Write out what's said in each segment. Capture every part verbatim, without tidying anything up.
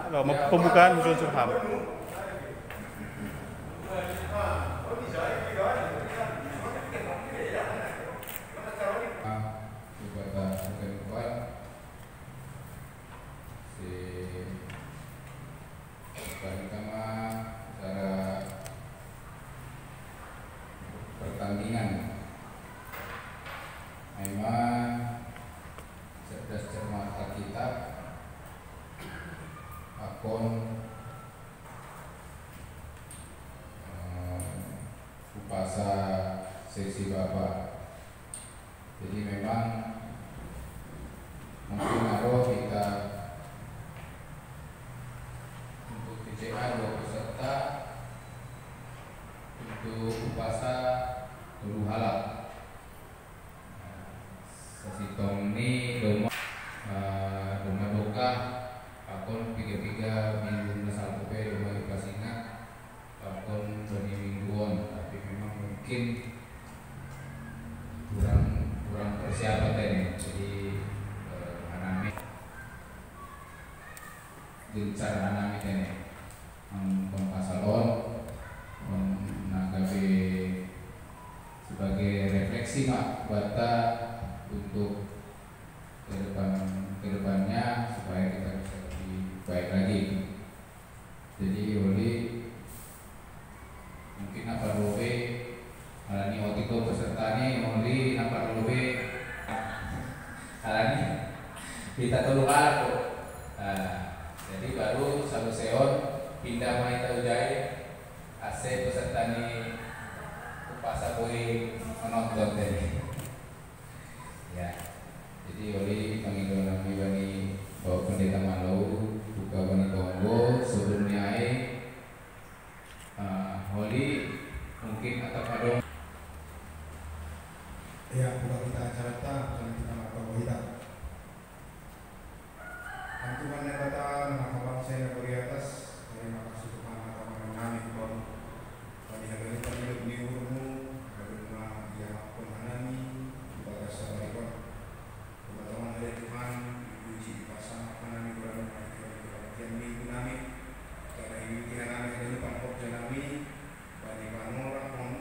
Pembukaan Museum Surham. Kepada rekan-rekan si pertama acara pertandingan memang cerdas cermat Alkitab akon eh, upasa seksi Bapa. Jadi memang mungkin aro kita untuk T C A dua peserta untuk upasa tolu halak. Sasintong ni doma eh, doma doka akon piga-piga minggu na salpu pe doma di pasingat akon bani mingguon, tapi memang mungkin kurang kurang persiapan tadi. Jadi eh, hanami gencar hanami tadi. Ang pangkasalon, ang nagabe sebagai refleksi mak bata untuk ke depan ke depannya supaya kita bisa lebih baik lagi. Jadi oli mungkin apa dobe alani otik do peserta ni oli apa dobe alani kita keluar tuh. Nah, jadi baru saluseon pindah mai taujai ase peserta ni upasa boi menonton tadi. Ya. Jadi oli pangido nami bani Bapak Pendeta Malau buka bani tonggo sebelumnya ai uh, oli mungkin atau padong. Ya, buka kita acara ta bukan kita apa kita. Tuhan Naibata na mangkabangsa i nagori atas, tarima kasih Tuhan atas pananami Tuhan. Padi hagari padi dok ni umurmu, hagari ma ia hakon hanami, ibagas sabari on. Tumatongan hari Tuhan, dipuji ipasang hanami Tuhan, kebaktian minggu nami. Cara ini hanami hagari pangkop janami, padi panorakon,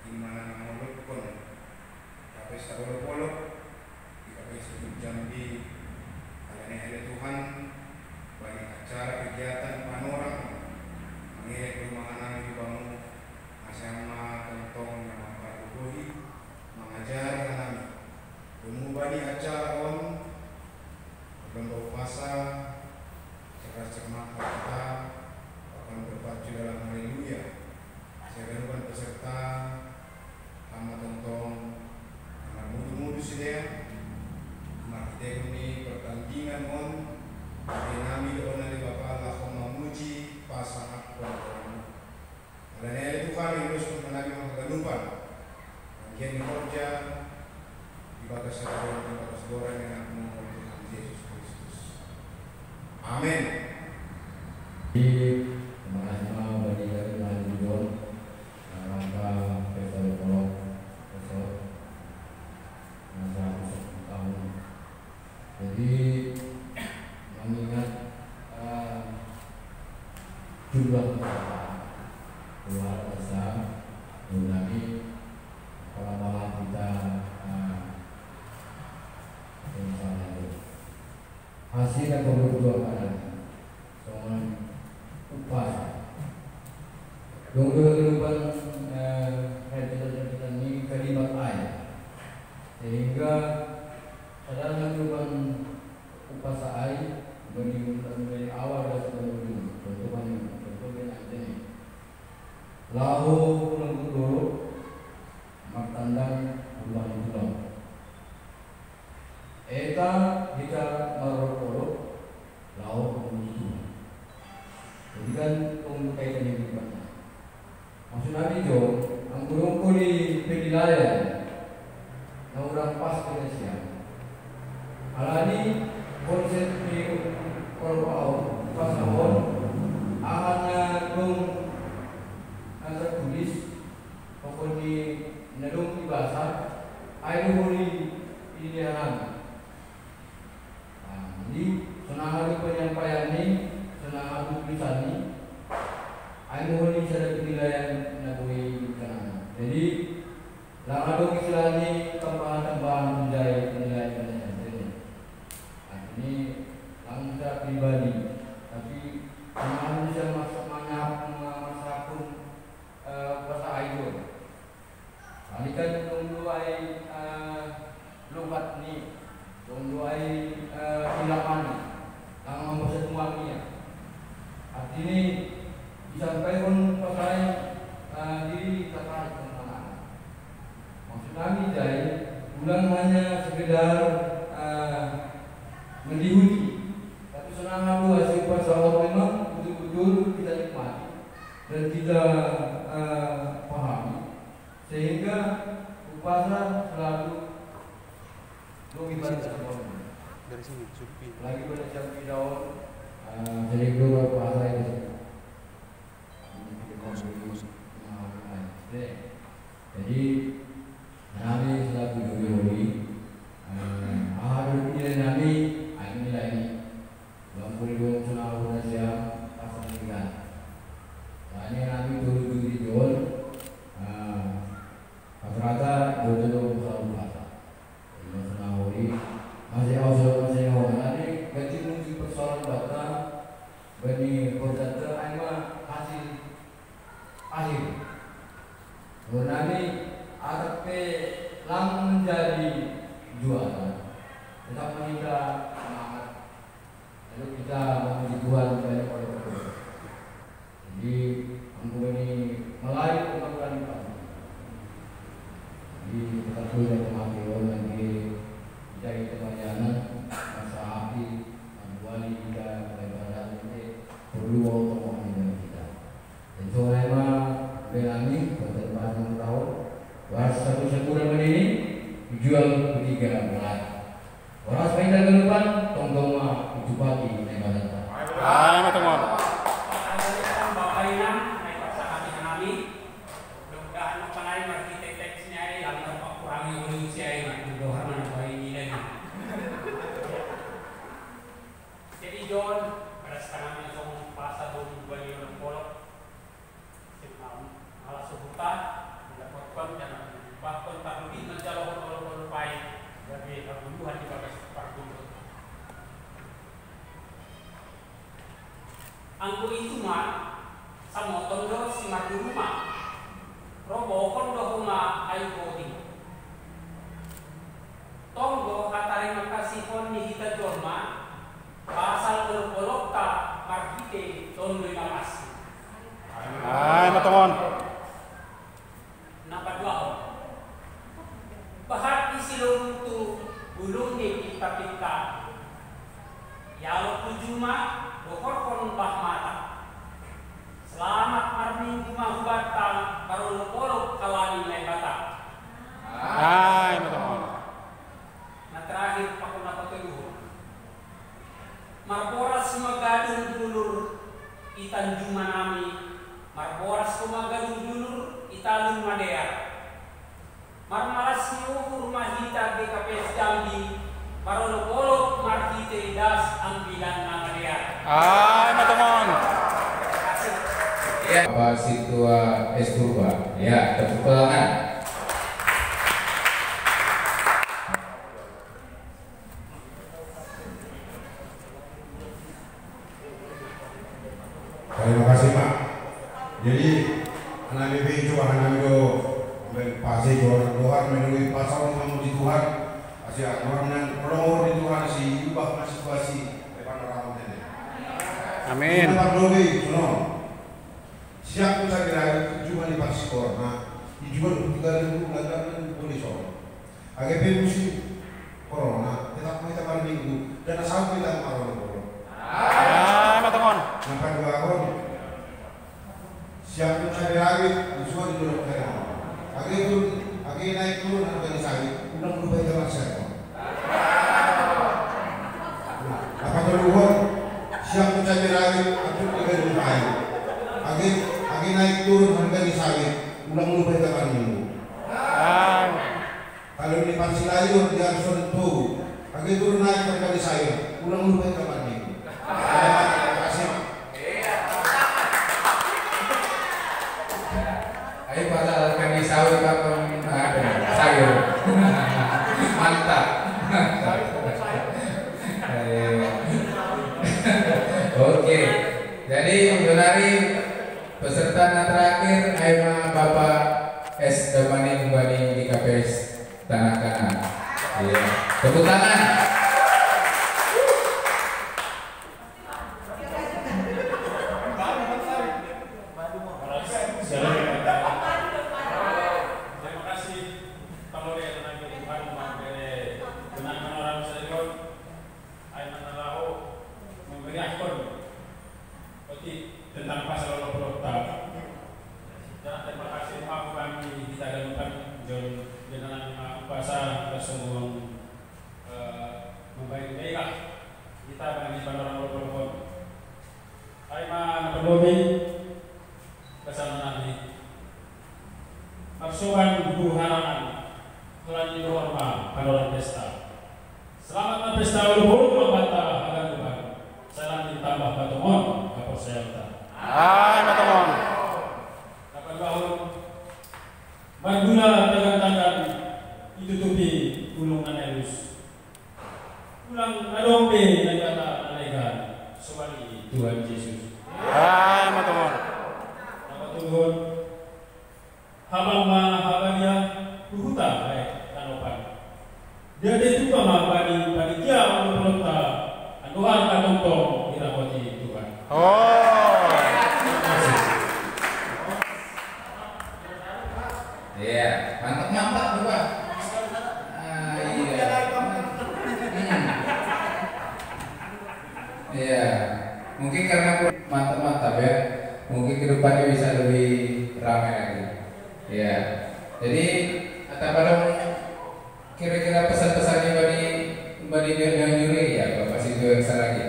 imana nangolokon. Tapi sabolok-bolok, Ika pe sujud jambi, alani ale Tuhan, bani acara kegiatan panorang, mangelek rumah anak di bamu, asama tontong na mampargogohi, mangajari anami. Domu bani acara on, lomba upasa, cerdas cermat kita, akan berpacu dalam haleluya. Saya ganupan peserta, Hama tontong, na marmudu-mudu sidea, marhitehon ni pertandingan on, ate nami do on ale Bapa laho mamuji pasahat pelajaranmu. Alani ale Tuhan yang terus mengenali maka ganupan, bagian di kerja, di batas sekarang, di batas goreng yang aku mau Tuhan Yesus Kristus. Amin. Di mana semua bagi dari Tuhan. Rangka pesta kolok, pesta masa satu tahun. Jadi mengingat uh, jumlah peserta keluar besar mengurangi pola-pola kita uh, yang salah itu. Hasil dan kebutuhan anak songon upasa. Dong do kehidupan eh, kita ini kalimat ai. Sehingga sadar kehidupan upasa ai dari dari awal dan sebelum ujung. Contoh kan contoh kan aja nih. Laho pulang dulu martandang pulang pulang. Eta hita marolok-olok laho mangulu Tuhan. Jadi kan pembuka itu yang berikutnya. Maksud Nabi Jo, anggo dong kuli penilaian na urang pas kena siang. Alani konsep ni kalau au pasahon ahana dong na tertulis pokoknya na dong ibasa ai do holi ini hanami. Nah, jadi sonang hali penyampaian ni Sani, ai mohon ni sada penilaian na boi dikanana. Jadi, lang adong istilahni tambahan-tambahan manjai penilaian penilaian ini. Artini lang bisa pribadi, tapi lang bisa mas-, manyap-, ma-, masakun, eh, pasal itu. Tadi kan tunggu ai, eh, lugat ni, tunggu ai, eh, ilaman ni, lang mambaca tuan ni. Artini disampaikan pasal, eh, diri tertarik dengan anak. Maksud kami, Jai, ulang hanya sekedar, eh, mendihuni, tapi senang aku hasil pasal memang betul-betul kita nikmati dan kita, eh, pahami. Sehingga upasa selalu lebih banyak dari sini, supi. Lagi banyak yang tidak, eh, sering juga upasa itu. Jadi, nami selaku juri holi, eh, aha dulu nilai nami, ah, ini lagi. Ulang puli dong sana udah siang, pas meninggal. Tanya nami dulu juri John, eh, rata-rata John dong selalu kata. Jadi, sana holi, masih awal, masih awal. Nanti ganti musik persoalan bata, bani berkata, ai ma hasil akhir. Gubernani atap pe lang menjadi juara, tetap meminta semangat. Lalu kita memuji Tuhan banyak oleh Tuhan. Jadi, ampun ini melayu untuk kami. Jadi, kita sudah kematian lagi, kita itu pelayanan, masa hati, membuat kita, kita perlu untuk kita. Ito nga ima, bela nami, pagkatapatan ng tao, oras sa kusang-kurang manini, jual ketiga belah. Oras pa inda galupan, tongtong ma itupaki na ibarat. Ay, matongon. Bapak Inang, may pagsakati na nami. Mudah-mudahan mapanay, makita yung text niya ay, lang na pakurangi ulit siya ay, magduduha man ang bahay nila niya. Jadi, John, pada sekarang langsung pasal dua minggu ini udah polok. Malas subuta, mendapatkan dan bahkan tak lebih menjauh kalau kalau pai dari pembunuhan di bagas pargulu. Anggo itu ma, samoton do si marguru ma. Robohon do homa ai bodi. Tonggo hatarima kasihon ni hita jolma, pasal olok-olokta marhite Tondo i na pasti. Ai, matongon. Na paduahon. Bahat i si Lobu tu bulung ni pinta-pinta. Ialop tu juma, dohorhon bah mata. Selamat marminggu ma hubanta, marolop-olop kalani Naibata. Ai, matongon. Na terakhir, pakon na patoluhon. Marboras ma gadung dulur i Tanjung Manami, marboras ma gadung dulur i Talun Madear. Marmalas ni uhur ma hita G K P S Jambi, marolop-olop marhite das ambilan na madear. Ai, matongon. Terima kasih. Ya, Bapak Sintua S Purba. Ya, tepuk tangan. Terima kasih, Pak. Jadi, anak B P itu anak do, ben pasti dohar, dohar menurut pasal memuji Tuhan. Asia orang yang perlu di Tuhan si ubah situasi depan orang ini. Amin. Ini Pak Robi, sono. Siap tu saya kira itu cuma di pas corona, di juga tiga ribu enggak ada pun di sono. Age pe musim corona, tetap kita malam minggu, dan asal kita malam minggu. Ah, matongon. Nah, paduahon. Siap tu cabe rawit, semua di dulu kena. Age turun, age naik turun harga di sawit, ulang berubah zaman saya. Nah, apa keluar? Siap tu cabe rawit, atur tiga di sawit. Age, age naik turun harga di sawit, ulang berubah zaman minggu. Ah. Kalau ini pansi layu, dia harus tentu. Age turun naik harga di sayur, ulang lupa itu apa nih? Terima kasih. Ada sayur. Mantap. Iya. Oke. Jadi, Yunari, peserta na terakhir, ayo ma Bapak S Damanik Bani di K P S Tanah Kanan. Iya. Tepuk tangan. Terima kasih. Kalau dia tenang Tuhan, maka dia tenang orang saya. Ayo, memberi akun. Oke, tentang pasal dua puluh tahun. Dan terima kasih, maaf kami kita ada lupa John dengan pasal tersebut, eh, membaik baiklah kita bagi pada orang dua puluh tahun. Ayo, mana perlu ni? Kesananami. Maksuban buharangan, kelanjut horma, panuran pesta. Selamat na pesta uruhur mambanta haganduhan. Salam ditambah patungon, kaporseaonta. Ai, patungon. Kapan bahun, manggula tagan-tagan, itutupi ulung na elus. Ulang na dombe na jata na legan, sobali Tuhan Yesus. Ai, patungon. Napatuhon, habang ma habadia, huhuta, ai, tanopan. Dia dia tupa ma bani, bani dia, ulu pelonta, andohan katongtong, dirahoti Tuhan. Oh. Iya, mantap-mantap tuh, Pak. Ah, iya. Hmm. Iya. Mungkin karena kurang mantap-mantap ya. Mungkin kedepannya bisa lebih ramai lagi. Iya. Jadi, kata pada kira-kira pesan-pesannya bani, bani dia yang juri ya, Bapak Sintu yang lagi.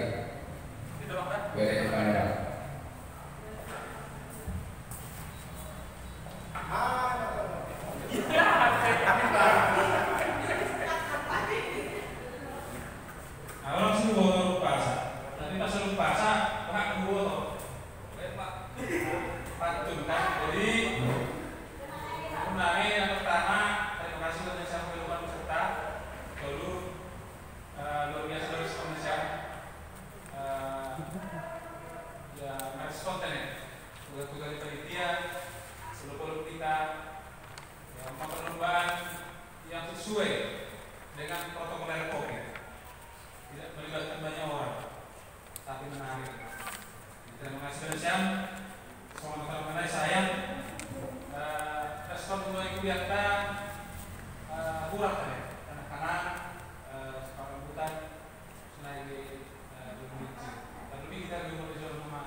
Beda di mana? Nah, orang sini bawa orang puasa. Tapi pas orang puasa, Pak, bawa orang. Baik, Pak. Pantun, kan? Jadi, aku nanya yang pertama, terima kasih buat yang saya lupa peserta. Lalu, eh, luar biasa dari Komnas HAM. Eh, ya, harus konten ya. Tugas-tugas dari panitia, sebelum kita, ya, perlombaan yang sesuai dengan protokoler COVID. Tidak melibatkan banyak orang, tapi menarik. Terima kasih banyak, Siam. Semoga mengenai saya, eh, respon mulai kuliah, eh, kurang tadi. Anak-anak, eh, sekolah rambutan, selain di, eh, di Indonesia. Tapi kita di Indonesia rumah.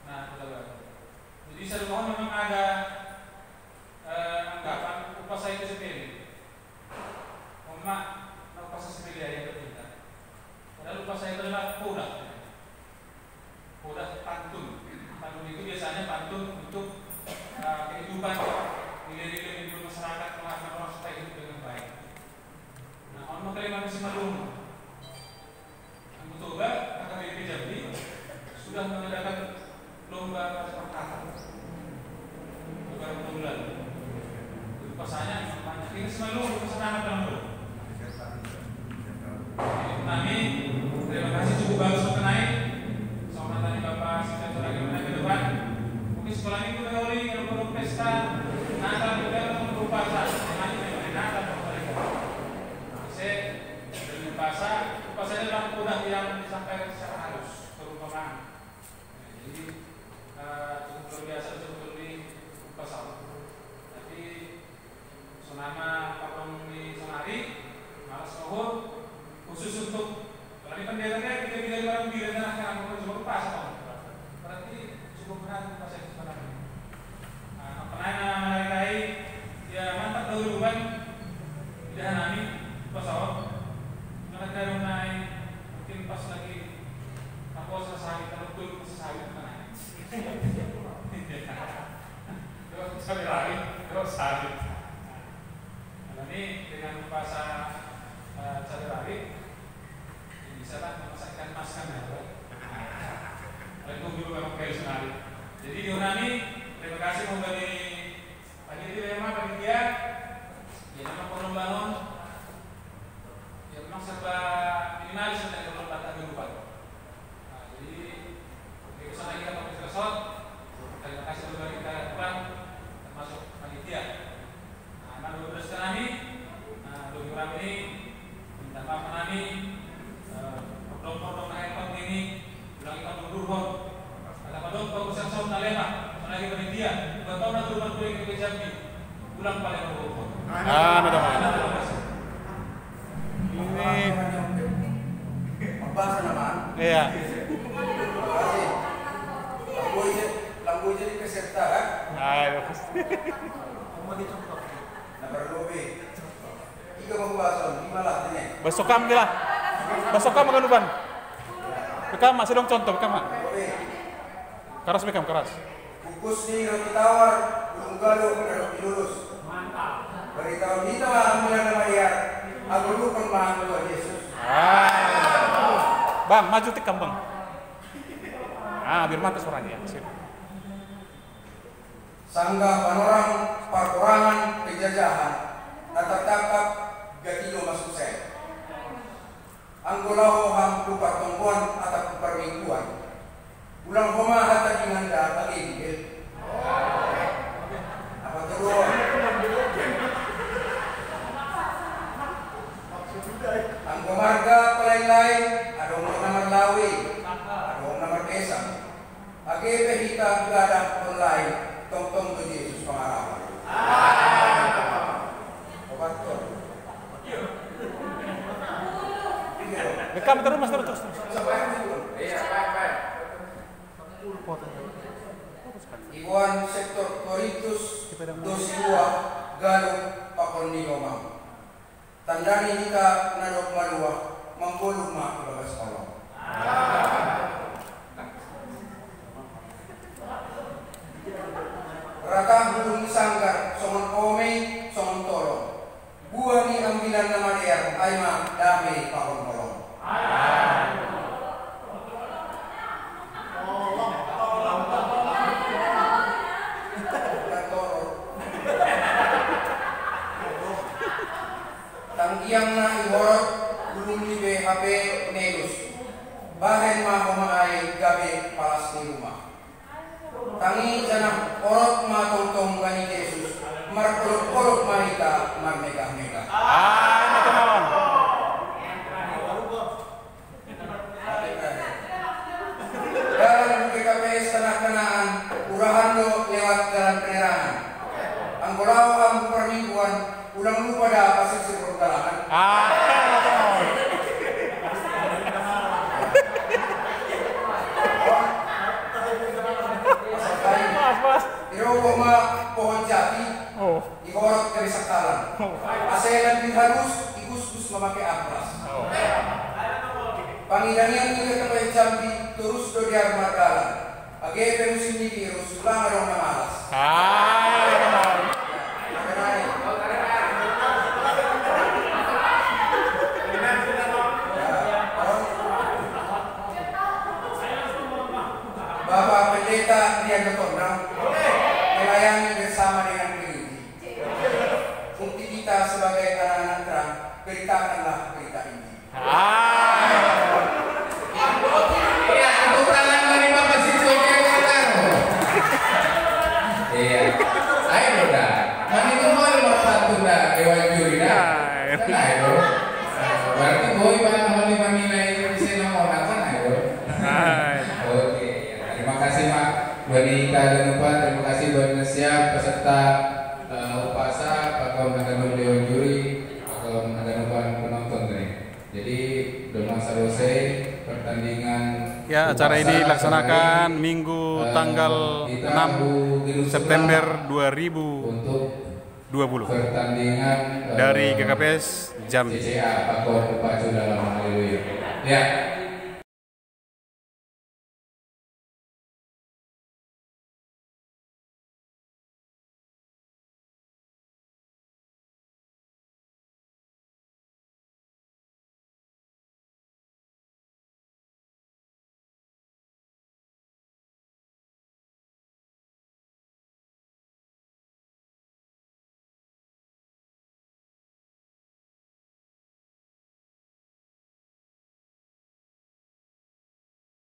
Nah, kita baru. Jadi, saya mohon memang ada, eh, anggapan upah saya itu sepele. Oma, na upah saya sepele aja kita. Padahal upah saya itu adalah produk. Produk pantun. Pantun itu biasanya pantun untuk, eh, kehidupan, nilai-nilai kehidupan masyarakat, pengalaman orang supaya hidup dengan baik. Nah, ono kelima musim malum. Aku coba, K K P P Jambi sudah mengadakan lomba perkata. Lomba pergaulan. Pasannya banyak. Ini selalu pasangan anak dan muda. Jadi, kami, terima kasih cukup bagus mengenai. Sama tadi Bapak, sejak terakhir mengenai ke depan. Mungkin sekolah minggu kali, kalau perlu pesta, Natal, juga untuk puasa. Makanya, mengenai Natal, Bapak Ibu. Saya, dari puasa, puasa adalah udah yang disampaikan secara halus, perumpamaan. Nah, jadi, eh, cukup luar biasa, cukup lebih pasal. Tapi, selama Pak Bang di Sonari, malas nuhun, khusus untuk, kalau di pendeta kan, kita bilang orang bilang, "Nah, kan, aku coba lupa, sama." Berarti cukup benar, lupa saya sebenarnya. Nah, pernah, nah, menarik, ya, mantap, dahulu, kan. Tidak nami, pesawat. Menarik, naik, mungkin pas lagi, aku selesai, kalau betul selesai, kan. Terus sekali lagi, terus sakit. Nah, ini dengan puasa, eh, sekali lagi, ini bisa lah memasakkan masker ya, Pak. Nah, itu dulu memang kayak sekali. Jadi diulangi, terima kasih memberi panitia, panitia, Ano naman? Ini. Magbasa naman. Iya. Kasi, lamboy siya, lamboy siya di kasekta, ha? Ay, Nabarlubi. Ika magbasa, di malah, ini. Basokam nila. Basokam, maganuban. Bekam, masilong contoh, bekam. Karas bekam, karas. Kukus ni roti tawar, ulung galuh, pinulus. Bari taun hita ma ambilan na maliar, ago dukun ma Tuhan Yesus. Ah. Bang, maju tikam, Bang. Ah, biar mata suaranya, ya. Sip. Sanggah panorang parkorangan penjajahan, na tartangkap gatido masukses. Anggo laho ham tu partomboan atap tu parmingguan, ulang homa hata di nganda age di. Apa tu? Anggo marga palain-lain, adong na marlawe, adong na marbesang. Age pe hita gadah online, tongtong do Jesus pangarapan. Obat to. Rekam terus, Mas, terus, terus, terus. Iwan sektor Korintus, dosi dua, galuh pakon ni Roma. Tanda ni hita na dob maluah, manggoluh ma ibagas holong. Rata bulung ni sanggar, songon omei, songon tolong. Buah ni ambilan na madear, ai ma damei pakon holong. Tanggiang na ihorot, bulung ni B H P Nelus. Bahen ma homa ai gabe palas ni rumah. Tangi janah orot ma tongtong bani Jesus, marolop-olop ma hita marmegah-megah. Ah, na tongon. Dalan G K P S Tanah Kanaan, urahan do lewat Jalan Penerangan. Anggo laho ham hu parmingguan, ulang lupa da pasirsir horong dalangan. Ah. Pas, pas. Iroboh ma pohon jati, oh, ihorot gabe sangkalan. Oh. Ase lebih halus, igusgus mamake amplas. Oh. Pangidangian ni Ketua Jambi, torus do dear mardalan. Age pe musim ni virus, ulang adong na malas. Ah. Bapak Pendeta Rian Tondang melayani bersama dengan gereja. Bukti kita sebagai anak-anak terang, beritakanlah berita Injil. Ah. Iya, tepuk tangan bagi Bapak Siswa Jakarta. Iya. Ayo, udah. Kan itu mau lima pantun dah, Dewan Juri dah. Iya. Kan ayo. Berarti boy bang, mau lima nilai itu bisa nomor apa, ayo. Hai. Oke, ya. Terima kasih, Mak. Bani Kaganupan, terima kasih buat siap peserta eh, upasa, pakon haganup Dewan Juri, pakon haganupan penonton tadi. Jadi, dengan selesai pertandingan. Ya, acara ini dilaksanakan Minggu tanggal enam September dua ribu dua puluh dari G K P S Jambi. C C A Pakon Pacu Dalam. Haleluya. Ya.